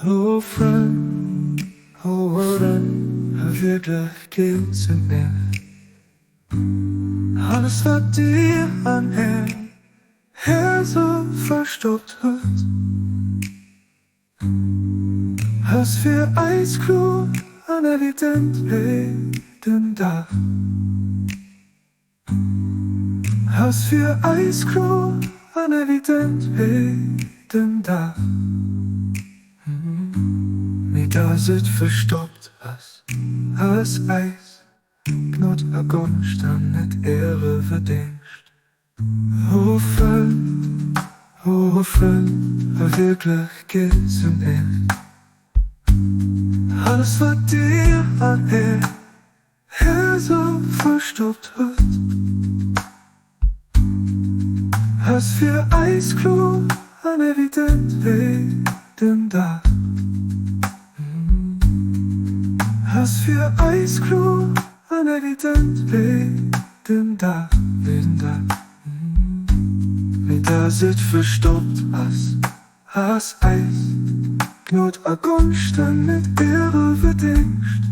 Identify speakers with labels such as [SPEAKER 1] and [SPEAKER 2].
[SPEAKER 1] O Frënn, o Frënn, wierklech geet se net. Alles wat dir an är Häerzer verstoppt hutt, ass fir eis kloer an evident wéi den Dag. Ass fir eis kloer an evident wéi den Dag. Mee dass et verstoppt ass, ass eis Gnod a Gonscht an net äre Verdéngscht. O Frënn, o Frënn, a wierklech geet em Äech. Alles wat dir an är Häerzer verstoppt hutt, ass fir eis kloer an evident wéi den Dag. Ass fir eis kloer an evident wéi den Dag, wéi den Dag. Mee dass et verstoppt ass, ass eis Gnod a Gonscht an net äre Verdéngscht.